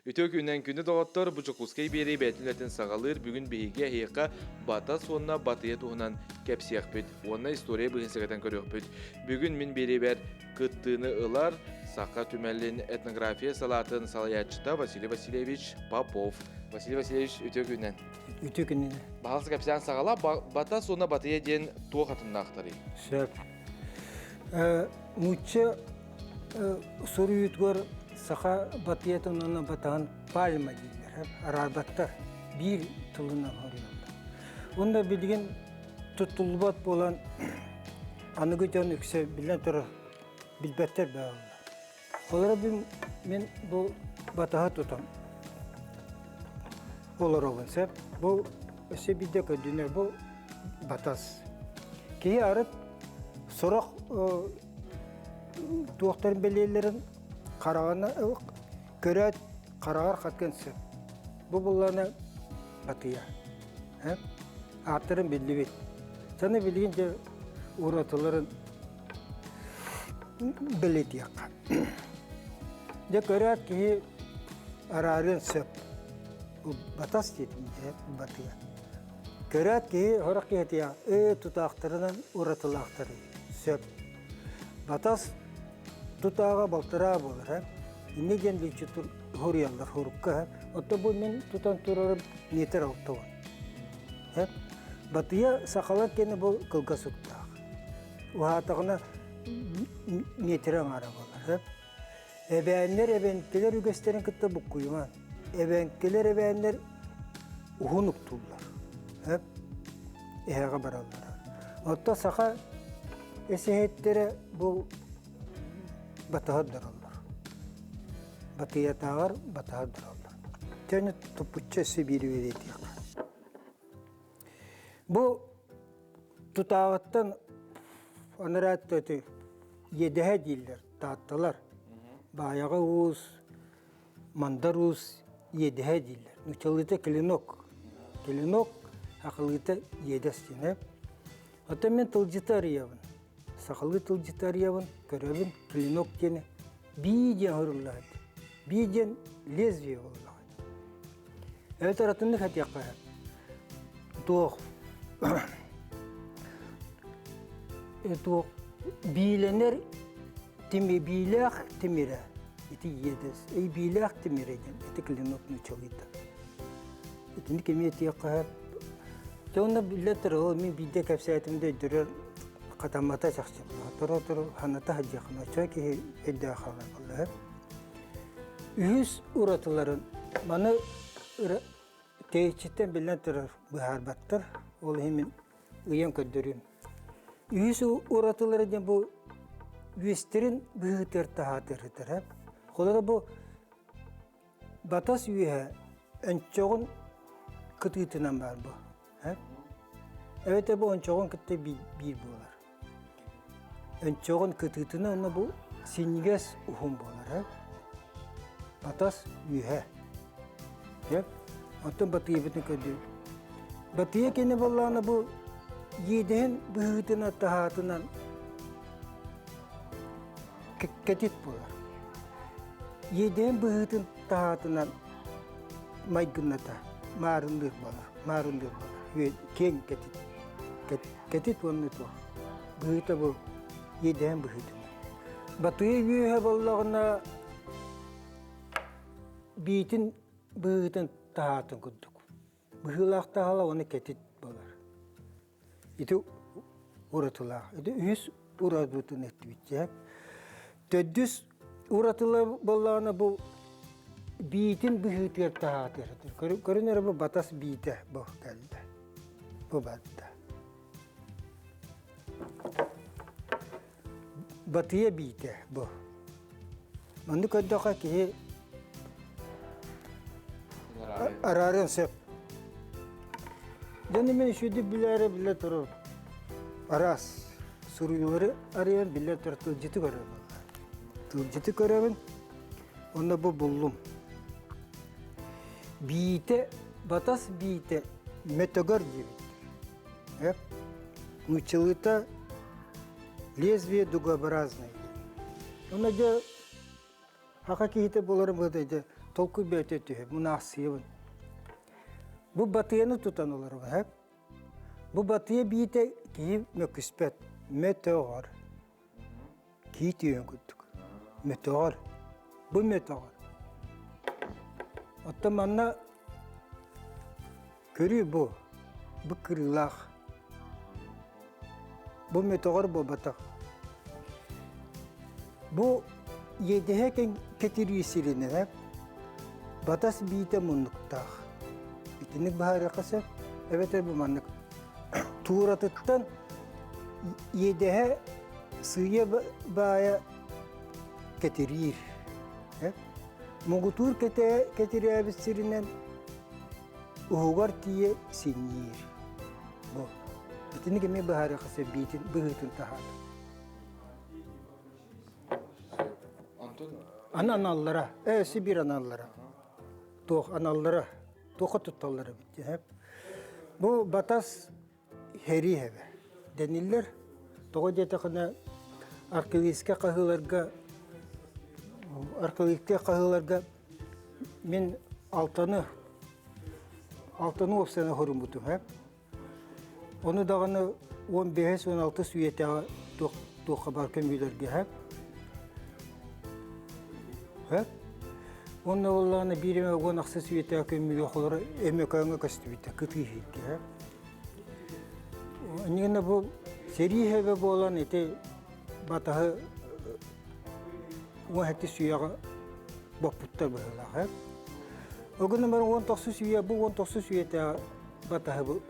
Үтүө күнүнэн күндү доҕоттор, бу Дьокуускай биэрии бэйэтин үлэтин саҕалыыр. Бүгүн биһиги эһиэхэ Батас уонна Батыйа туһунан кэпсиэхпит уонна история быһын сэгэтэн көрүөхпүт. Бүгүн мин биэриибэр кыттыыны ылар Саха түмэлин этнография салаатын салайааччыта Василий Васильевич Попов. Василий Васильевич, үтүө күнүнэн. Үтүө күнүнэн. Баһылыс кэпсээн саҕала Батас уонна Батыйа диэн туох атыннаахтарый? Сөп. Нуучча суруйуутугар саха батыйатын уонна батаһын пальма дииллэр, араарбаттар, биир тылынан хоруйаллар. Уонна билигин туттуллубат буолан аныгы дьон үксэ биллэн турар билбэттэр бааллар. Олоро мин бу батаһы тутан олоробун сөп. Бу өссө биирдэ көрдүнэр бу батас. Киһи арыт сорох туохтарын бэлиэлэрин хараҕына көрөөт хараҕар хатган сөп. Бу буллана батыйа. Ааттарын биллибит. Саны билигин дьэ уратыларын бэлиэтиэххэ. Дьэ көрөөт киһи араарыан сөп. Бу батас диэтим дьэ батыйа. Көрөөт киһи сорох киһи этиэ ээ тутаахтарынан уратылаахтарый сөп. Батас тутааҕа балтараа буолар ээ. Инньэ диэн лүччү суруйаллар сурукка ээ. Оттон бу мин тутан турарым метр 60. Ээ. Батыйа сахалар киэнэ бу кылгас уктаах. Уһаатаҕына метр аҥаара буолар ээ. Эбээннэр эбэҥкилэр үгэстэрин кытта буккуйумаҥ. Эбэҥкилэр эбээннэр уһун уктууллар. Эһэҕэ бараллар. Оттон саха эсэһиттэрэ бу батыһа тураллар. Батыйатааҕар батыһа тураллар. Төнө туппучча өссө биири үөрэтиэххэ. Бу тутааҕыттан анараа өттө иэдэһэ дииллэр таатталар. Баайаҕа уус, мандар уус иэдэһэ дииллэр. Нууччалыыта клинок. Клинок сахалыыта иэдэс диэн. Оттон мин тылдьыты арыйабын. Сахалыы тылдьыты арыйабын, көрөбүн, клинок диэни бии диэн оһоруллар. Бии диэн лезвие буоллаҕа. Эбэтэр атыннык этиэххэ туох туох биилэнэр тими биилээх тимирэ ити иэдэс эй биилээх тимирэ диэн ити клинок нууччалыыта итини кими этиэххэ сөп дьэ онно биллэ турар ол мин биирдэ кэпсээтим да өйдөрөр хатаммата чахчы сотору-сотору ханата сылдьыаххына оччо киһи өйдөөх хаалар буолла Үһүс уратыларын маны тэйиччиттэн биллэн турар быһаарбаттар. Ол иһин мин ыйан көрдөрүүм. Үһүс уратылара диэн бу үөстэрин быһыытыгар таһаатырытара. Холобура бу батас үөһэ өнчөҕүн кытыытынан баар бу. Эбэтэр бу ончоҕун кытта биир буолар. Өнчөҕүн кытыытына уонна бу синньигэс уһун буолар. Батас үөһэ. Оттон батыйабытын көрдүү. Батыйа кини буоллаҕына бу иэдэһин быһыытына таһаатынан кэтит буолар. Иэдэһин быһыытын таһаатынан майгынната маарынныыр буолар, маарынныыр буолар. Киэҥ кэтит Кэтит уонна туох быһыыта бу иэдээн быһыытын. Батыйа үөһэ буоллаҕына биитин быһыытын таһаатын курдук. Быһыылаах таһала уонна кэтит буолар. Ити уратылаах. Ити үһүс уратытын эттибит. Төрдүс уратыла буоллаҕына бу биитин быһыытыгар таһаатыыр. Көрүн эрэ бу батас биитэ бу кэллэ. Бу барда. Батыйа биитэ бу. Маннык көрдөххө киһи араарыан сөп. Дьону мин үчүгүйдүк билээри билэ турар араас суруйуулары арыйан биллэн турар тылдьыты көрөбүн. Тылдьыты көрөбүн, онно бу буллум. Биитэ, батас биитэ мөтөгөр диэбиттэр. Эп нууччалыыта лезвие дугообразное диэн. Онно дьэ Саха киһитэ буоларым быһыыта дьэ. Толкуй бэйэтэ түһэ, мунаахсыйабын. Бу батыйаны тутан олоробун, һэп. Бу батыйа биитэ киһи мөккүспэт, мөтөҕөр. Кии түһүөн курдук. Мөтөҕөр. Бу мөтөҕөр. Оттон манна көрүү бу. Бу кырыылаах. Бу мөтөҕөр буолбатах. Бу иэдэһэ кэтирии сиринэн батас биитэ муннуктаах. Итинник быһаарыахха сөп. Эбэтэр бу маннык тууратыттан иэдэһэ сыыйа баайа кэтириир. Муҥутуур кэтирээбит сиринэн уһугар тиийэ синньиир. Бу. Итинник эмиэ быһаарыахха сөп биитин быһыытын таһаата. Аны аналлара, Сибиир аналлара. Туох аналлара, туохха тутталлар эбит. Бу батас Һэрии эбэ дэниллэр. Тоҕо диэтэххинэ архивистскай хаһыыларга архивистскай хаһыыларга мин алтаны алтаны уопсайынан хоруйбутум ээ. Ону даҕаны 15 16 үйэтээҕи туох туохха баар көмүүлэргэ ээ. Ээ. Уонна буоллаҕына биир эмэ 16 үйэтээҕи көмүүгэ холоро Өймөкөөҥҥө көстүбүтэ кытыы иһиргэ ээ. Иннигинэ бу сэрии хэбэ буолан ити батаһы 17 үйэҕэ боппуттар быһыылаах ээ. Ол гынан баран 19 үйэ бу 19 үйэтээҕи батаһы бу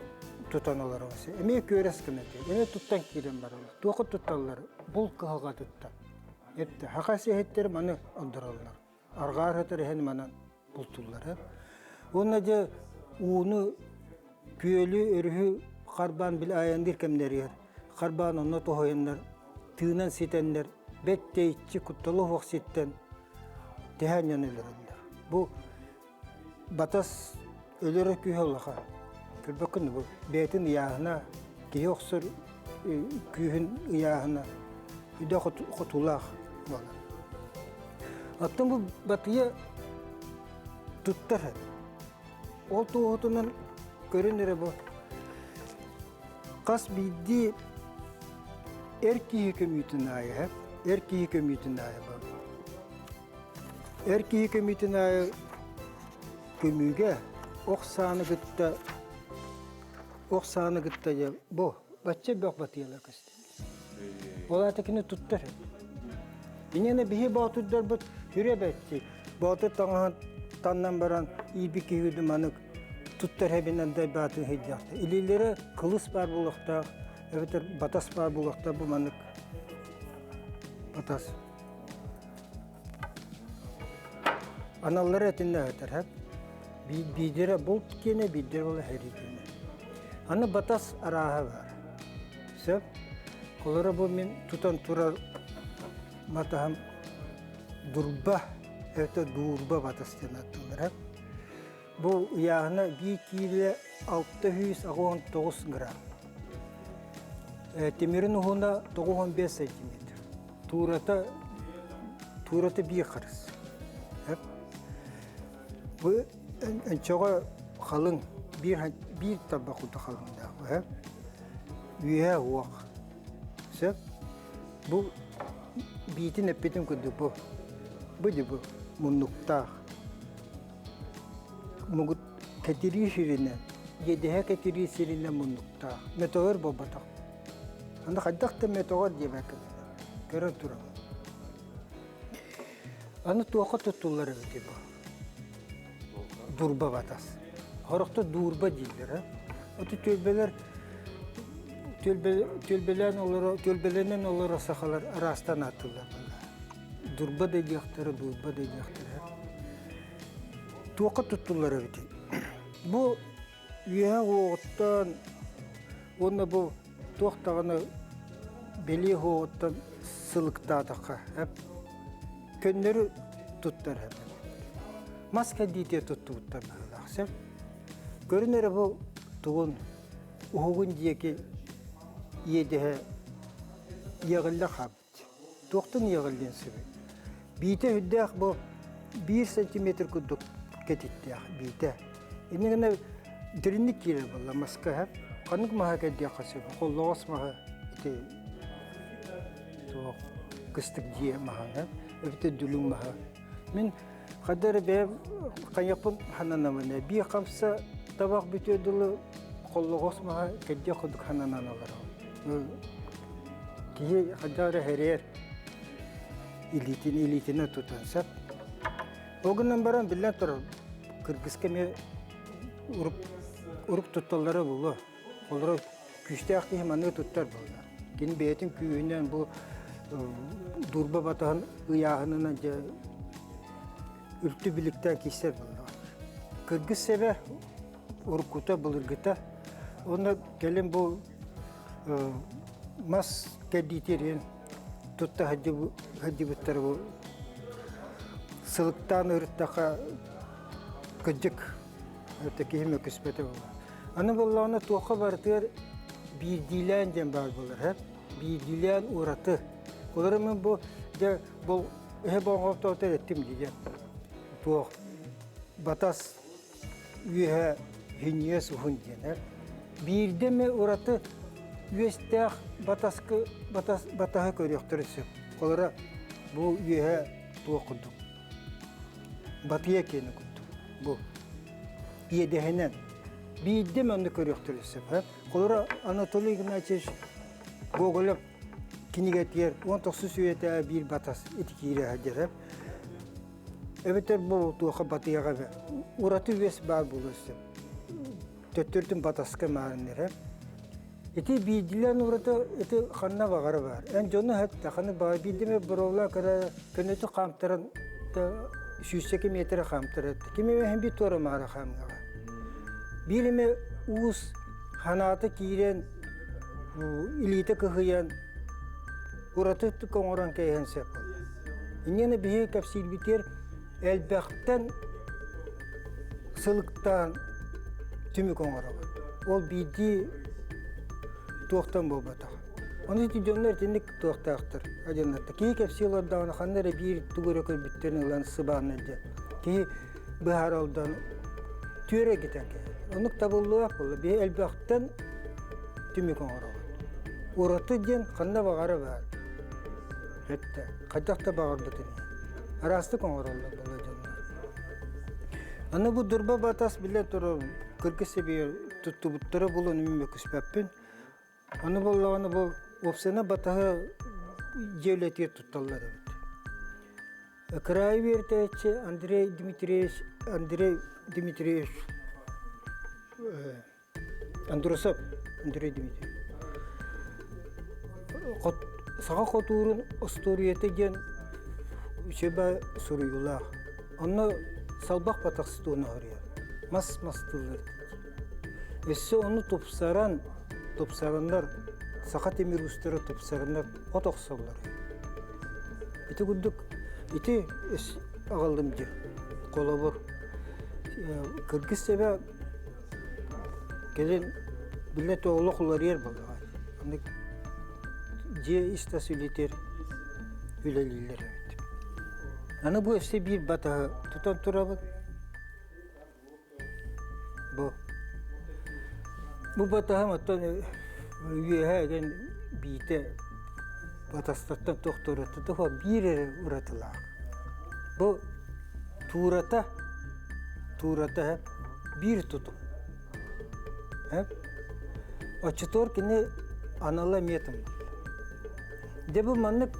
тутан олоробус. Эмиэ күөрэс гына эмиэ туттан киирэн бараллар. Туохха тутталлар? Бул кыһалҕатыттан. Эттэ хака сиэһиттэр маны ордороллор. Арҕаа өтөр иһэн манан бултууллар. Уонна дьэ ууну күөлү, өрүһү харбаан били айанныыр кэмнэригэр харбаан онно тоһуйаннар, тыынан ситэннэр, бэт тэйиччи кутталы суох сиртэн тэһээн дьон өлөрөллөр. Бу батас өлөрө күүһэ улахан. Көрбөккүн бу бэйэтин ыйааһына, киһи охсор күүһүн ыйааһына үдэ хотуулаах буолар. Оттон бу батыйа туттар Ол туоһутунан көрүн эрэ бу хас биирдии эр киһи көмүүтүн аайы эр киһи көмүүтүн аайы бу эр киһи көмүүтүн аайы көмүүгэ ох сааны кытта ох сааны кытта дьэ бу бачча бөх батыйала көстөр. Ол аата кини туттар. Инньэ биһи боотурдарбыт хүрэ бэтти. Боотур таҥаһын таннан баран иирбит киһи манык туттар хэбинэн дайбаатын сылдьахта. Илиилэрэ кылыс баар буолуохтаах, эбэтэр батас баар буолуохтаах бу маннык батас. Аналлара этиннэ өтөр Биирдэрэ булт киэнэ, биирдэрэ була сэрии киэнэ. Аны батас арааһа баар. Сөп. Холоро бу мин тутан турар батаһым дурба, это дуурба батас диэн ааттыыллар. Бу ыйааһына биир киилэ 689 грамм. Тимирин уһуна 95 сантиметр. Туурата туурата биир харыс. Бу өнчөҕө халыҥ биир биир тарбах курдук халыҥнаах. Үөһэ уох. Сөп. Бу биитин эппитим курдук бу. Бу дьэ бу муннуктаах. Мугут кэтирии сиринэн, иэдэһэ кэтирии сиринэн муннуктаах. Метеор буолбатах. Аны хайдах да метеор диэбэккэ көрөн турабын. Аны туохха туттуллар эбитий бу? Дурба батас. Хорохто дуурба дииллэр. Оту түөлбэлэр түөлбэлээн олоро, түөлбэлэнэн олоро сахалар араастан ааттыыллар. Дурба да диэхтэрэ, дуурба да диэхтэрэ. Туохха туттуллар эбитий? Бу үөһэ уоҕуттан уонна бу туох даҕаны бэлиэ уоҕуттан сылыктаатахха көннөрү туттар мас кэлиитэ туттубуттар быһыылаах сөп. Көрүн эрэ бу тугун уһугун диэки иэдэһэ иэҕиллэ хаалбыт. Туохтан иэҕиллиэн сөбүй? Биитэ үрдээх бу Биир сантиметр курдук кэтиттээх биитэ. Инньэ гына дириҥник киирэр буолла маска сөп. Ханнык маһа кэрдиэххэ сөп? Холлоҕос маһа ити туох кыстык дьиэ маһа, эбэтэр дүлүҥ маһа. Мин хайда эрэ бэйэм хайыахпын сананабын биир хамса табах бүтүөр дылы холлоҕос маһа кэрдиэх курдук сананан олоробун. Киһи хайдах эрэ хэрийэр илиитин илиитинэн тутан сөп. Ол гынан баран биллэн турар кыргызка эмиэ урук урук тутталлара буолуо. Олору күүстээх киһи манныгы туттар буолла. Кини бэйэтин күүһүнэн бу дурба батаһын ыйааһынынан дьэ үлтү биликтээн киирсэр буолла. Кыргыз сэбэ уруккута былыргыта уонна кэлин бу мас кэрдиитин тутта сылдьыбыттар бу сылыктаан ырыттахха кырдьык это киһи мөкүспэтэ буолар. Аны буоллаҕына туохха барытыгар биирдиилээн диэн баар буолар һэ биирдиилээн ураты. Олору мин бу дьэ бу эһэ болҕомтоҕутугар эттим дии туох батас үөһэ хиньиэс уһун диэн биирдэ эмэ ураты үөстээх батаскы батас батаһы көрүөхтэрин сөп. Холоро бу үөһэ туох курдук батыйа киэнэ курдук бу иэдэһинэн биирдэ эмэ онно көрүөхтэрин сөп. Холоро Анатолий Игнатьевич Гоголев кинигэтигэр 19 үйэтээҕи биир батас ити киирэ сылдьар. Эбэтэр бу туохха батыйаҕа эбэ ураты үөс баар буолуон сөп. Төттөрүтүн батаска маарыннара. Ити биирдиилээн ураты ити ханна баҕара баар. Эн дьону хатта ханна баҕар биирдэ эмэ боруобалаан көрө көнөтүк хаамтаран сүүсчэкэ миэтэрэ хаамтарар. Ким эмэ иһин биир туора маара хаамыаҕа. Биир эмэ уус ханаата киирэн илиитэ кыһыйан ураты оҥорон кээһэн сөп буолла. Инньэ биһиги кэпсиирбитигэр элбэхтэн сылыктаан түмүк оҥоробут. Ол биирдии туохтан буолбатах. Ону ити дьоннор итинник туохтаахтар адьыннарта. Киһи кэпсии олордоҕуна ханна эрэ биир тугу эрэ көрбүттэрин ылан сыбааннар диэн. Киһи быһаара олдон түөрэ эргитэн кэлэр. Оннук табыллыбат буолла. Биһи элбэхтэн түмүк оҥоробут. Ураты диэн ханна баҕара баар. Эттэ, хайдах да баҕарбытын иһин. Араастык оҥороллор буолла дьоннор. Аны бу дурба батас билэ турар кыргыз сэбиэр туттубуттара булан мин мөкүспэппин. Аны буоллаҕына бу уопсайынан батаһы дьиэ үлэтигэр тутталлар эбит. Кыраайы үөрэтээччи Андрей Дмитриевич Андрей Дмитриевич Андросов Андрей Дмитриевич Саха хотуурун остуоруйата диэн үчүгэй суруйуулаах. Онно салбах батахсытыын оһоруйар. Мас мастыыллар диир. Өссө ону тупсаран, тупсараннар, саха тимир уустара тупсараннар от охсоллор. Ити курдук ити аҕаллым дии. Холобур, кыргыз сэбэ Кэлин биллэ олох уларыйар буоллаҕа. Оннук дьиэ ис-тас үлэтигэр үлэлииллэр эбит. Аны бу өссө биир батаһы тутан турабыт. Бу бу батаһым оттон үөһэ эгэн биитэ батастартан туох да уратыта суох биир эрэ уратылаах. Бу туурата туурата биир тутум. Оччотугар кини анала эмиэ тумнар. Дьэ бу маннык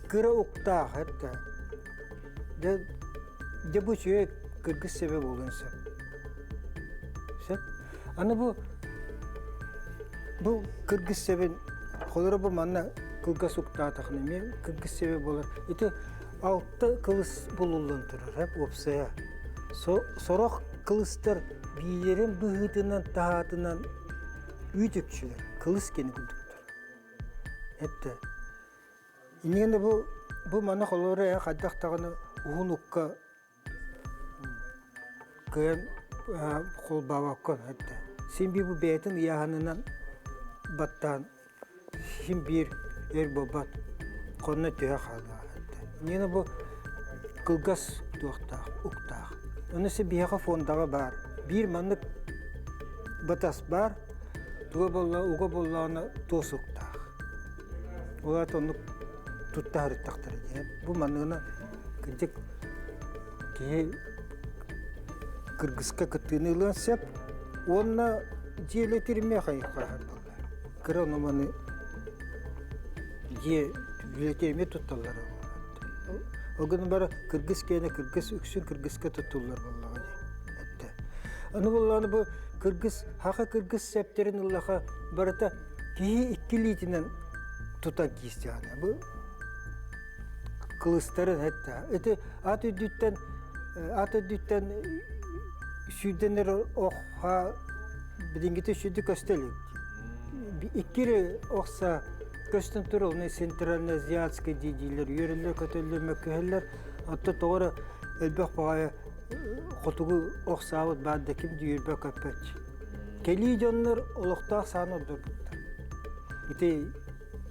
кыра уктаах этэ. Дьэ, дьэ бу үчүгэй кыргыз сэбэ буолуон сөп. Сөп. Аны бу бу кыргыз сэбин холоро бу манна кылгас уктаатахына эмиэ кыргыз сэбэ буолар. Ити алта кылыс булуллан турар, уопсайа. Сорох кылыстар биилэрин быһыытынан таһаатынан үүт үкчүлэр, кылыс кини курдуктар. Эттэ. Иннигинэ бу бу маны холоро эн хайдах даҕаны уһун укка кыайан холбообоккун эттэ. Син биир бу бэйэтин ыйааһынынан баттаан син биир өр буолбат, хонно түһэ хаалыаҕа. Иннигинэ бу. Кылгас туохтаах, уктаах. Ону се биһиэхэ фондаҕа баар. Биир маннык батас баар, туга буолла, уга буоллаҕына туос уктаах. Ол аата оннук тутта сырыттахтара диэн. Бу манныгына кырдьык киһи кыргыска кыттыыны ылыан сөп уонна дьиэлэтиримиэ хайыххаһар буолла. Кыра ону маны дьиэ үлэтиэмэ тутталлара буолла. Ол гынан баран кыргыс киэнэ кыргыс үксүн кыргыска туттуллар буоллаҕа дии эттэ. Аны буоллаҕына бу кыргыс хаха кыргыс сэптэрин ыллаха барыта киһи икки илиитинэн тутан киистэҕинэ бу кылыстарын этте. Ити ат үрдүттэн ат үрдүттэн сүүрдэнэр охха билиҥҥитэ сүүрдү көстө илик. Икки охса көстөн турар, оны центральноазиатскай дииллэр, үөрэллэр, көтөллөр, мөккүһэллэр. Оттон тоҕо эрэ элбэх баҕайы хотугу ох саабыт баар да ким да үөрбэ көппөт. Кэлии дьоннор олохтоох сааны ордорбуттар. Ити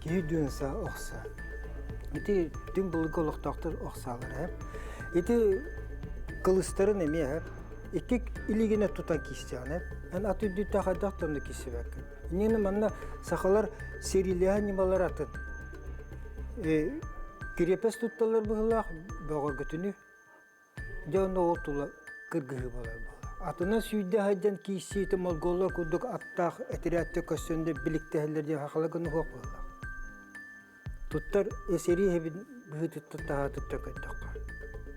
киһи дүнса охса. Ити түҥ былыргы олохтоохтор охсаалар ээ. Ити кылыстарын эмиэ ээ. Икки илигинэ тутан киистэҕин ээ. Эн ат үрдүттэн хайдах да онно киирсибэккин. Иннинэ манна сахалар сэриилэһэн ньымалар атын. Кириэпэс тутталлар быһыылаах бөҕөргөтүнү. Дьэ онно ол тула кыргыһыы буолар буолла. Атынан сүүрдэ сылдьан киирсиитэ монголлар курдук аттаах этэрээттэр көрсөннөр биликтэһэллэр диэн сахалар гына суох буолла. Туттар сэрии иһэбин быһыытыттан таһаатыттан көрдөххө.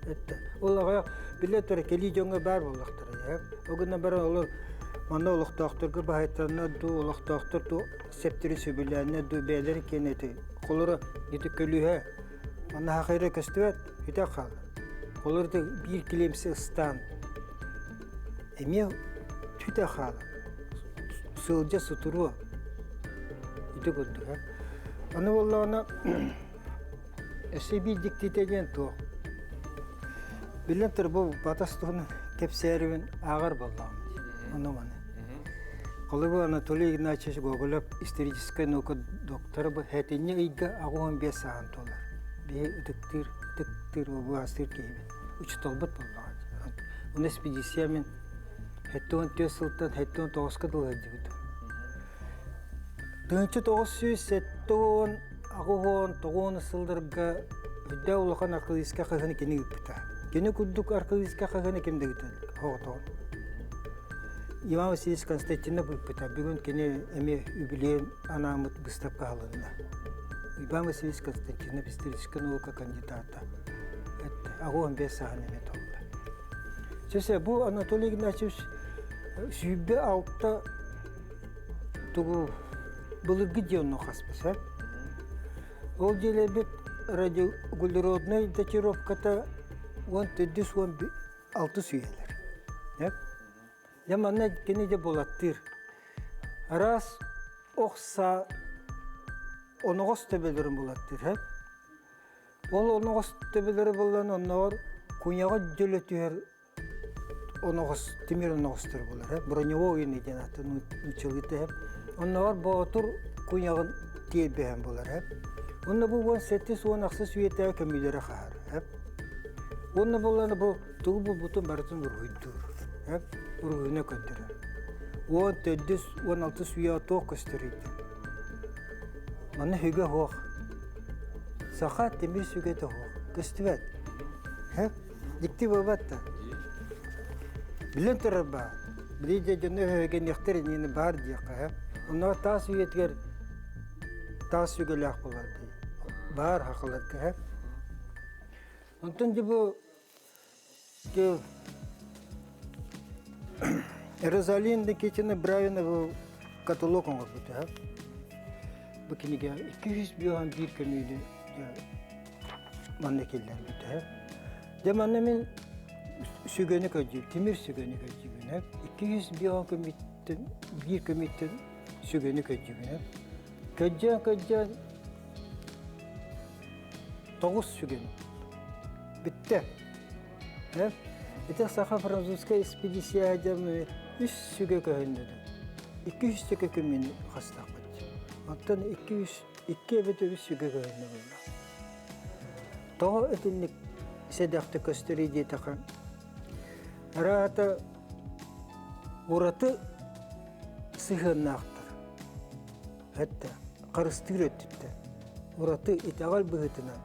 Этте. Ол аҕа биллэ турар кэлии дьоҥҥо баар буоллахтара. Ол гынан баран олор манна олохтоохторго баһайтараннар дуу, олохтоохтор дуу септери сөбүлээннэр дуу бэйэлэрин киэнэ ити. Холоро ити көлүөһэ манна хахайра көстүбэт, үтэ хаалар. Холоро биир килиэмсэ ыстаан эмиэ түтэ хаалар. Сылдьа сутуруо ити курдук. Аны буоллаҕына өссө биир дьиктитэ диэн туох. Биллэн турар бу батас туһунан кэпсээрибин ааҕар буоллаҕым дии. Ону маны. Холобур Анатолий Игнатьевич Гоголев историческай наука доктора бу сэтинньи ыйга 85 сааһын туолар. Биһи ытыктыыр, ытыктыыр, убаастыыр киһибит. Учууталбыт буоллаҕа. Уну экспедиция мин 74 сылтан 79-ка дылы сылдьыбытым. 1979 сылларга үрдэ улахан архивистка хаһыаны кини ыыппыта. Кини курдук архивистка хаһыаны ким да ыыта илик, оҕотоҕун. Иван Васильевич Константинов ыыппыта. Бүгүн кини эмиэ үбүлүөйүн анааммыт быыстапка аһылынна. Иван Васильевич Константинов историческай наука кандидата. 85 сааһын эмиэ толла. Чэ, бу Анатолий Игнатьевич 26 тугу былыргы дьиэ онно хаспыт Ол дьиэлэрбит радиоуглероднай датировката 14-16 үйэлэр. Дьэ манна кини дьэ булаттыыр. Араас ох саа оноҕос төбөлөрүн булаттыыр. Ол оноҕос төбөлөрө буолан оннооҕор куйаҕа дьөлө түһэр оноҕос тимир оноҕостор буолар броневой диэн атын нууччалыыта оннооҕор боотур куйаҕын тиэрбэһэн буолар уонна бу 17-18 үйэтээҕи көмүүлэрэ хаһар уонна буоллаҕына бу тугу булбутун барытын уруһуйдуур уруһуйуна көрдөрөр 14-16 үйэҕэ туох көстөрүй диэн Манна сүгэ суох. Саха тимир сүгэтэ суох. Көстүбэт. Һэ? Дьикти буолбат да. Билэн турар баар. Били дьэ дьону өһөгениэхтэр иннинэ баар диэххэ. Һэ? Онно таас үйэтигэр таас сүгэлээх буолар дии. Баар хахаларга. Һэ? Онтон дьэ бу Розалина Никитина Бравина каталог оҥорбута. Бу кинигэ 251 көмүүнү манна киллэрбитэ. Дьэ манна мин сүгэни көрдүүм, тимир сүгэни көрдүүбүн. 201 көмүүттэн, биир көмүүттэн сүгэни көрдүүбүн. Көрдөөн-көрдөөн тоҕус сүгэн бүттэ. Ити саха-французскай экспедиция дьон үс сүгэ көһүннүдүм. 200 сүгэ күммүн хастахпыт. Оттон 200 икки эбэтэр үс сүгэ көһүннэ буолла. Тоҕо итинник сэдэхтэ көстөрүй диэтэхэ, араата ураты сыһыаннаахтар. Хэтта харыстыыр өттүттэн ураты итэҕэл быһыытынан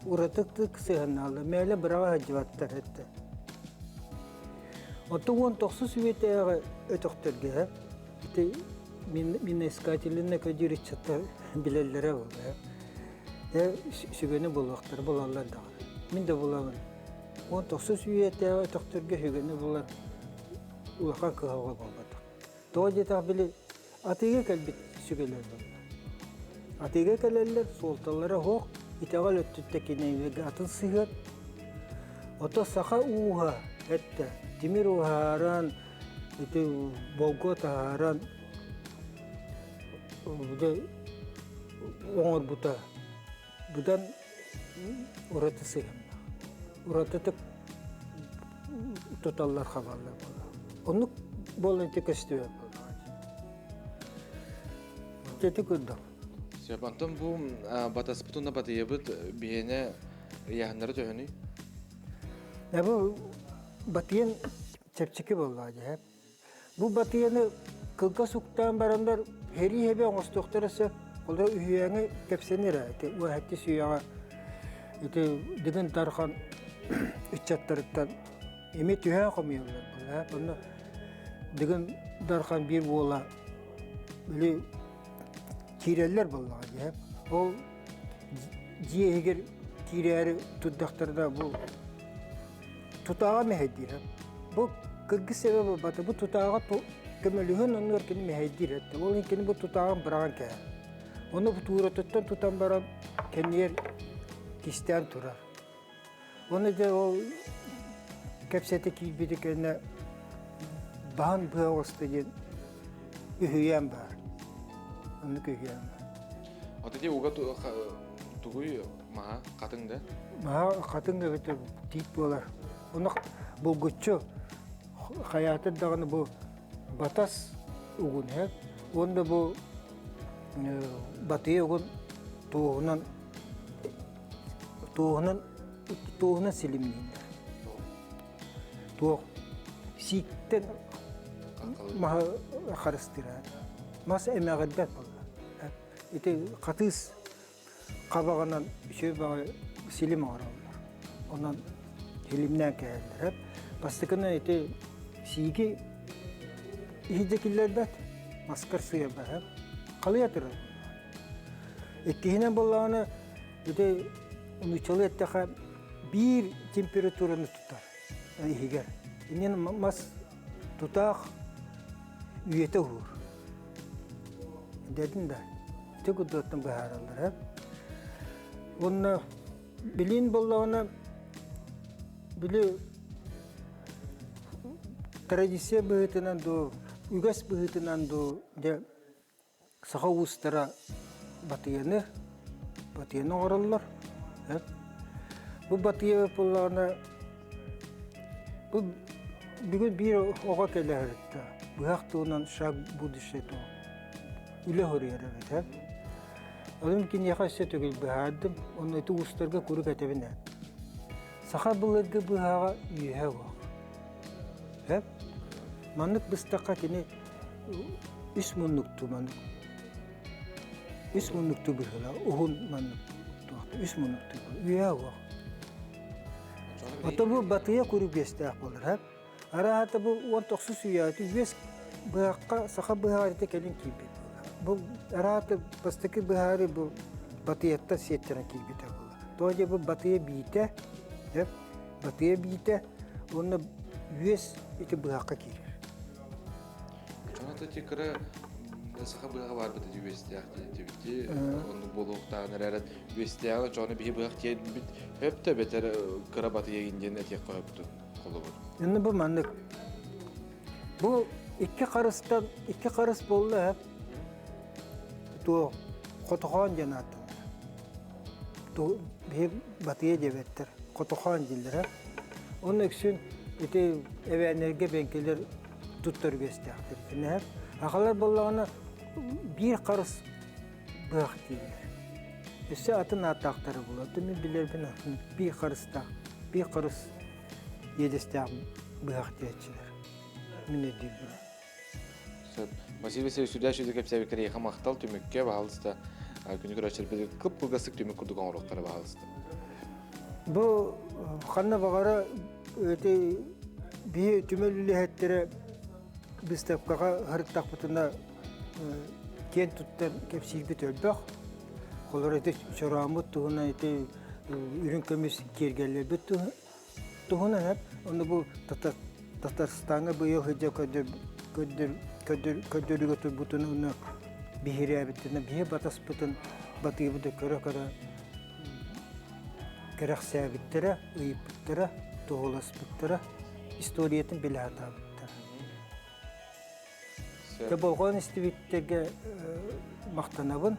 уратытык сыһыаннааллар, мээлэ быраҕа сылдьыбаттар этэ. Оттон 19 үйэтээҕи өтөхтөргө ити миноискателинэ көдьүүр ыччаттар билэллэрэ буолуо. Сүгэни булуохтара, булаллар даҕаны. Мин да булабын. 19 үйэтээҕи өтөхтөргө сүгэни булар улахан кыһалҕа буолбатах. Тоҕо диэтэх били атыыга кэлбит сүгэлэр буолла. Атыыга кэлэллэр, суолталара суох, итэҕэл өттүттэ кинилэргэ атын сыһыан. Ото саха ууһа эттэ, тимир уһааран, ити болгуо таһааран оҥорбута быдан ураты сыһыаннаах. Уратытык туталлар хабаллар буолар. Оннук буолан ити көстүбэт буоллаҕа. Ити курдук. Сөп. Онтон бу батаспыт уонна батыйабыт биһиэнэ ыйааһыннара төһөнүй? Бу батыйан чэпчэки буоллаҕа дьэ. Бу батыйаны кылгас уктаан бараннар сэрии сэбэ оҥостуохтара сөп. Олор үһүйээҥи кэпсэнэр ээ. Ити уоһэттис үйэҕэ ити Дыгын Дархан ыччаттарыттан эмиэ түһээн хомуйаллар буолла. Онно Дыгын Дархан биир уола били киирэллэр буоллаҕа дии. Ол дьиэ иһигэр киирээри турдахтарына бу тутааҕа мэһэйдиир. Бу кыргыс сэбэ буолбата, бу тутааҕа көмөлөһөн оннугар кини мэһэйдиир этэ. Ол иһин кини бу тутааҕын быраҕан кэһэр. Ону бу тууратыттан тутан баран кэннигэр кистээн турар. Ону дьэ ол кэпсэтэ киирбити кэннэ баһан быа оҕуста диэн үһүйээн баар. Оннук үһүйээн баар. Ото ити уга тугуй маһа хатыҥ да? Маһа хатыҥ эбэтэр тиит буолар. Ону булгуччу хайаатар даҕаны бу батас угун һэ уонна бу батыйа угун туоһунан туоһунан туоһунан силимнииллэр. Туох сииктэн маһы харыстыыра. Мас эмэҕирбэт буолла. Ити хатыыс хабаҕынан үчүгэй баҕайы силим оҥороллор. Онон силимнээн кэһэллэр. Бастакынан ити сииги иһирдьэ киллэрбэт, маскар сыыйарбат, халыйа турар. Иккиһинэн буоллаҕына, ити нууччалыы эттэххэ биир температураны тутар иһигэр. Иннин мас тутаах үйэтэ уһуур. Дэтин да ити курдуктан быһаараллар. Уонна билин буоллаҕына били традиция быһыытынан дуу, үгэс быһыытынан дуу дьэ саха уустара батыйаны батыйаны оҥороллор. Бу батыйа буоллаҕына бу бүгүн биир оҕо кэлэ сырытта. Быһах туһунан шаг будущее туох үлэ хоруйар эбит ээ. Онон киниэхэ өссө төгүл быһаардым, онно ити уустарга куруук этэбин ээ. Саха былыргы быһаҕа үөһэ уох. Ээ? Маннык быстахха кини үс муннуктуу маннык үс муннуктуу быһыылаах уһун маннык туохта үс муннуктуу үөһэ уох. Ото бу батыйа куруук үөстээх буолар ээ. Арааһата бу 19 үйэҕэ үөс быһахха саха быһаҕар ити кэлин киирбит буолар. Бу араата бастакы быһаары бу Батыйаттан сиэттэрэн киирбитэ буолар. Тоҕо диэ бу Батыйа биитэ, Батыйа биитэ уонна үөс ити быһахха киирэр. Чоната ити кыра саха быһаҕа баарбыт ити үөстээх диэбити оннук буолуохтааҕын эрээрэн үөстээҕин очоҕуна биһи быһах тиэрбит өп да бэтэр кыра батыйа диэн этиэххэ өптүн холобур. Инна бу маннык. Бу икки харыстан икки харыс буолла туох хотохоон диэн ааттанар. Ту биһи батыйа диэбэттэр. Хотохоон дииллэр. Онно үксүн ити эбээннэргэ бэҥкилэр туттар үгэстээхтэр. Итиннэ Ахалар буоллаҕына биир харыс быһах дииллэр. Өссө атын ааттаахтара буолар. Мин билэрбин биир харыстаах. Биир харыс иэдэстээх быһах диэччилэр. Мин өйдүүрбүн. Сөп. Василий Васильевич сүрдээх үчүгэй кэпсээбиккэр эйиэхэ махтал түмүккэ баһаалыста күнү көрөөччүлэрбит кып-кылгастык түмүк курдук оҥоруохтара баһаалыста. Бу ханна баҕара эти биһи түмэл үлэһиттэрэ выставкаҕа сырыттахпытына киэн туттан кэпсиирбит элбэх. Холор ити чорооммут туһунан ити үрүҥ көмүс киэргэллэрбит туһунан эп. Ону бу Татарстаҥҥа быйыл сылдьа көрдөрүүгэ турбутун уонна биһирээбиттэрин биһи батаспытын батыыбыты көрө-көрө кэрэхсээбиттэрэ, ыйыппыттара, туһуласпыттара, историятын билэ сатаабыттара. Дьэ болҕойон истибиттэргэ махтанабын.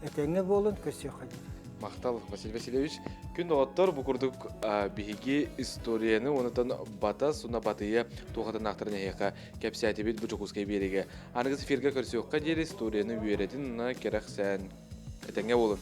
Этэҥҥэ буолун, көрсүөххэ диэн. Махтал, Василий Васильевич. Күн доҕоттор, бу курдук биһиги историяны уонутан батас уна батыйа туохатынаахтарын эһиэхэ кэпсээтибит бу Дьокуускай биэригэ. Аныгыс эфиргэ көрсүөххэ диэри историяны үөрэтин уна кэрэхсээн этэҥҥэ буолун.